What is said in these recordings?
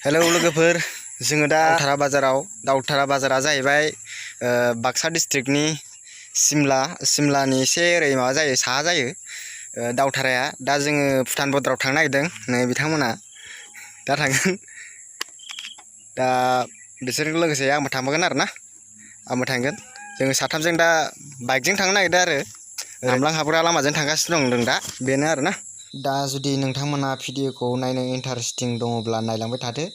Hello लोगोफोर, जोङो दा दाउधारा बाजारा जाहैबाय बाक्सा डिस्ट्रिक्टनि सिमलानि एसे ओरै माबा जायो, साहा जायो दाउधाराया। दा जोङो भुटान बर्डाराव थांनो नागिरदों। नै बिथांमोना दा थांगोन। दा बिसोरजों लोगोसे आंबो थांफागोन आरो ना, आंबो थांगोन। जोङो साथामजों दा बाइकजों थांनो नागिरदों आरो हामलां हाब्रा लामाजों थांगासिनो दं दा, बेनो आरो ना। दा जुदि नोंथांमोना भिडिअखौ नायनो इन्टारेस्टिं दङब्ला नायलांबाय थादो।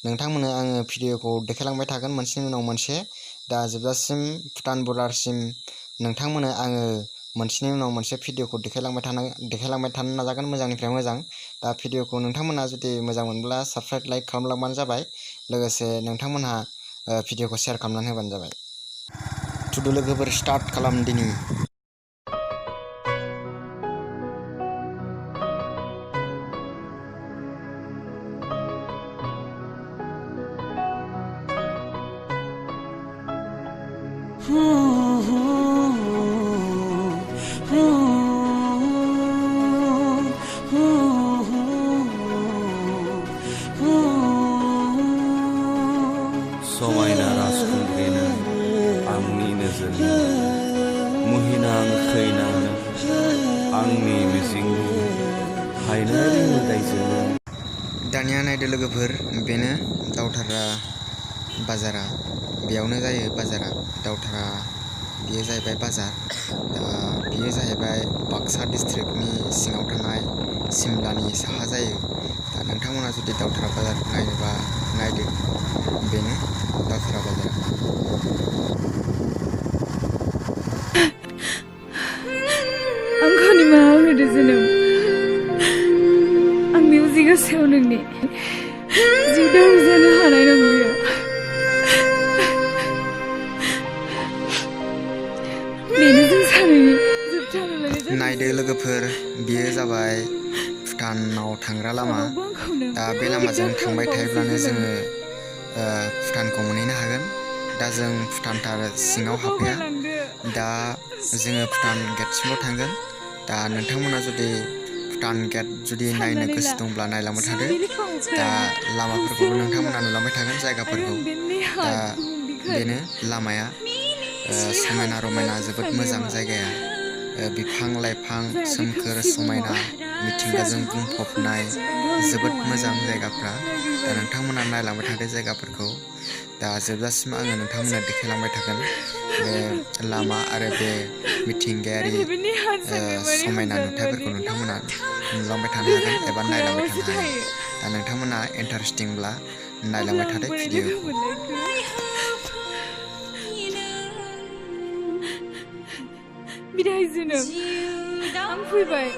नोंथांमोननो आङो भिडिअखौ देखायलांबाय थागोन मोनसेनि उनाव मोनसे। दा जोबजासिम भुटान बर्डारसिम नोंथांमोननो आङो मोनसेनि उनाव मोनसे भिडिअखौ देखायलांबाय थानो नाजागोन, मोजांनिफ्राय मोजां। दा भिडिअखौ नोंथांमोना जुदि मोजां मोनब्ला साबस्क्राइब, लाइक खालामलांबानो जाबाय। लोगोसे नोंथांमोनहा भिडिअखौ शेयार खालामनानै होबानो जाबाय। थुदो लोगोफोर, स्टार्ट खालाम दिनि। समायना राजखुंग्रिनो आंनि नोजोरनि मुहिनां खैनानो आंनि मिजिंनि हायनारि मोदायजोनो। दानिया नायदो लोगोफोर, बेनो दाउधारा बाजारा। बेयावनो जायो बाजारा। दाउधारा बेयो जाहैबाय बाजार। दा बेयो जाहैबाय बाक्सा डिस्ट्रिक्टनि सिङाव थानाय सिमलानि साहा जायो। दा नोंथांमोना जुदि दाउधारा बाजारखौ नायनोबा नायदो, बेनो दाउधारा बाजारा। आंखौ निमाहा होदो जोनोम। आं मिउजिक गोसोआव नोंनि जिउ दाउ जानो हानाय नंलिया। बेनो जों सानैनि जोबथा नुलायनाय जादों। नायदो लोगोफोर, बेयो जाबाय भुटानाव थांग्रा लामा। दा बे लामाजों थांबाय थायोब्लानो जोङो भुटानखौ मोनहैनो हागोन। दा जों भुटानथार सिङाव हाबफैया, दा जोङो भुटान गेटसिमल' थांगोन। दा नोंथांमोना जुदि भुटान गेट जुदि नायनो गोसो दंब्ला नायलांबाय थादो। दा लामाफोरखौबो नोंथांमोना नुलांबाय थागोन, जायगाफोरखौ। दा बेनो लामाया, समायना रमायना जोबोद मोजां जायगाया। बिफां लाइफां सोमखोर समायना मिथिंगाजों बुंफबनाय जोबोद मोजां जायगाफ्रा। दा नोंथांमोना नायलांबाय थादो जायगाफोरखौ। दा जोबजासिम आङो नोंथांमोननो देखायलांबाय थागोन बे लामा आरो बे मिथिंगायारि समायना नुथायफोरखौ नोंथांमोना नुलांबाय थानो हागोन एबा नायलांबाय थानो हागोन। दा नोंथांमोना इन्टारेस्टिंब्ला नायलांबाय थादो भिडिअखौ। बिदाय जोनोम, आं फैबाय।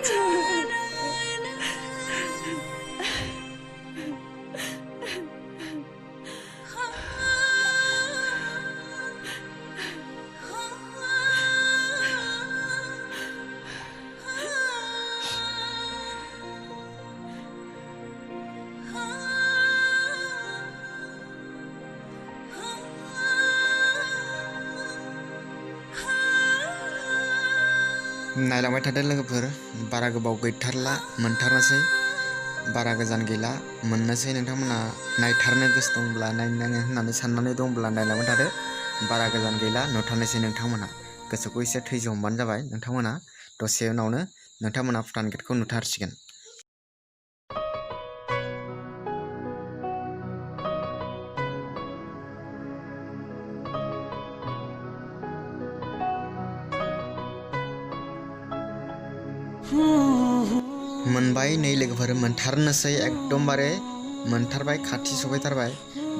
नायलांबाय थादो लोगोफोर, बारा गोबाव गैथारला, मोनथारनोसै। बारा गोजान गैला, मोननोसै। नोंथांमोना नायथारनो गोसो दंब्ला, नायनो होननानै साननानै दंब्ला नायलांबाय थादो। बारा गोजान गैला, नुथारनोसै नोंथांमोना। गोसोखौ एसे धैज' हमबानो जाबाय नोंथांमोना। दसे उनावनो नोंथांमोना भुटान गेटखौ नुथारसिगोन। मोनबाय नै लोगोफोर, मोनथारनोसै, एकदमबारे मोनथारबाय, खाथि सफैथारबाय।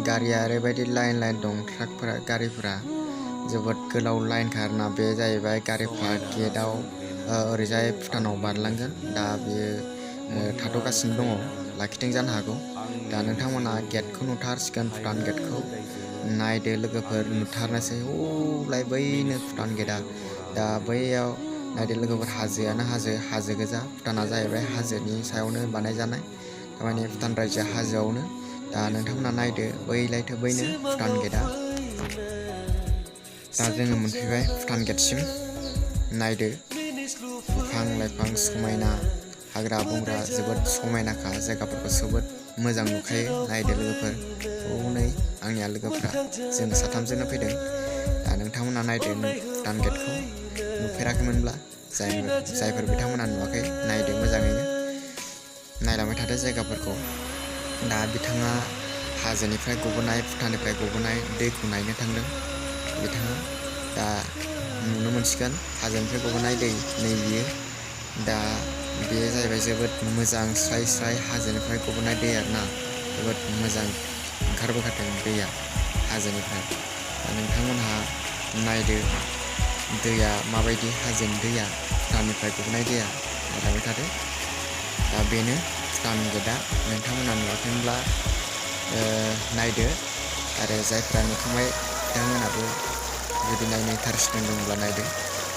गारिया ओरैबायदि लाइन लाइन दं, ट्राकफोरा, गारिफोरा जोबोद गोलाव लाइनखा आरोना। बे जाहैबाय गारिफ्रा गेटआव ओरैजाय भुटानाव बारलांगोन। दा बेयो थाथ'गासिनो दङ, लाखिदों जानो हागौ। दा नोंथांमोना गेटखौ नुथारसिगोन, भुटान गेटखौ। नायदो लोगोफोर, नुथारनोसै। हौलाय बैनो भुटान गेटआ। दा बैयाव नायदो लोगोफोर, हाजोआनो हाजो गोजा। भुटाना जाहैबाय हाजोनि सायावनो बानायजानाय, थारमाने भुटान रायजोआ हाजोआवनो। दा नोंथांमोना नायदो, बैलायथो बैनो भुटान गेटआ। दा जोङो मोनफैबाय भुटान गेटसिम। नायदो, बिफां लाइफां समायना, हाग्रा बंग्रा जोबोद समायनाखा, जायगाफोरखौ जोबोद मोजां नुखायो नायदो लोगोफोर हनै आंनिया लोगोफ्रा जों साथामजोंनो फैदों दा नोंथांमोना नायदो भुटान गेटखौ नुफेराखैमोनब्ला जायफोर बिथांमोना नुवाखै नायदो मोजाङैनो नायलांबाय थादो जायगाफोरखौ दा बिथाङा हाजोनिफ्राय गबोनाय भुटाननिफ्राय गबोनाय दैखौ नायनो थांदों बिथाङा दा नुनो मोनसिगोन हाजोनिफ्राय गबोनाय दै नै बियो दा बेयो जाहैबाय जोबोद मोजां स्राय स्राय हाजोनिफ्राय गबोनाय दै आरोना जोबोद मोजां ओंखारबोखादों दैया हाजोनिफ्राय दा नोंथांमोनहा नायदो दैया माबायदि हाजोनि दैया भुटाननिफ्राय गबोनाय दैया नायलांबाय थादो दा बेनो भुटान गेटआ नोंथांमोना नुवाखैमोनब्ला नायदो आरो जायफ्रा नुखांबाय बिथांमोनाबो जुदि नायनो इन्टारेस्ट दंब्ला नायदो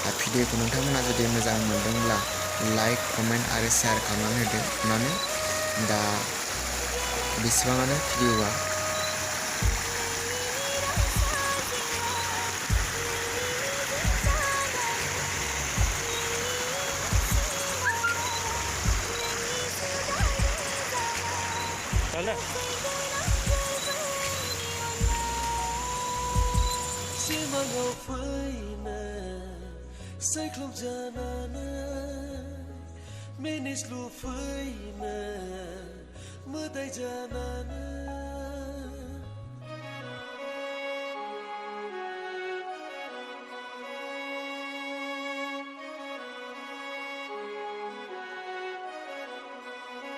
आरो भिडिअखौ नोंथांमोना जुदि मोजां मोनदोंब्ला लाइक कमेन्ट आरो शेयार खालामनानै होदो अननानै दा बेसेबाङानो भिडिअआ सिमाङाव फैनाय सायख्लुम जानानै मिनिस्लु फैनाय मोदाय जानानै